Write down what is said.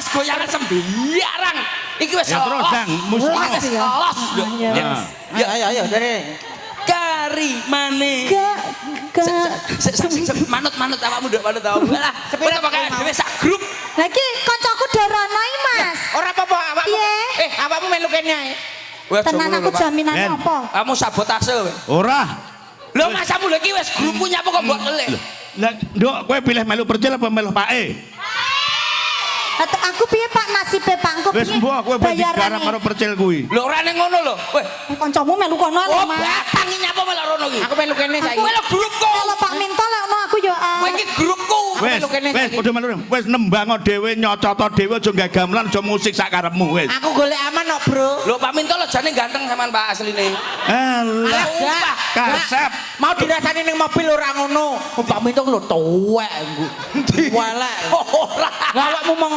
Goyangan sembiarang. Iki wis Ya terus los. Dang, musik. Wis los. Iya. Ya. Ayo ayo ayo dari. Kari mane. Gak gak. Sik, sik, sik, sik, manut manut awakmu, Nduk, manut awakmu. Lah, kowe pokoke dhewe sak grup. Lagi kancaku dorono iki, Mas. Ora apa-apa awakmu. Piye? Eh, awakmu melu kene ae. Wes, Tenan aku jaminane Ben. apa? Kamu sabotase kowe. Ora. Lho, masamu lho iki wis grupku, nyapa kok mbok elek. Lah, Nduk, kowe pilih melu Percil apa melu Pake? Atau aku piye, Pak, nasibe, Pak? Engko Wis piye mbok kowe ben digarap bayarane? karo Percil kuwi. Lho, ora ning ngono lho. Weh, Kancamu melu kono lho, oh Mas. batang iki nyapa melok rono iki. Aku melu kene saiki. Kowe lho grupku. Kalau Pak Minto lek ono aku yo ah. Kowe iki grupku. Wis, melu kene wis saiki. padha melu. Wis nembang dhewe, nyocoto dhewe, aja nggawe gamelan, aja musik sak karepmu wis. Aku golek aman kok, Bro. Lho, Pak Minto lho jane ganteng sampean, Pak, asline. Alah, Alah, gak. kasep. Mau dirasani ning mobil ora ngono. Oh, Pak Minto lho tuwek. Welek. Ora. Lah awakmu mau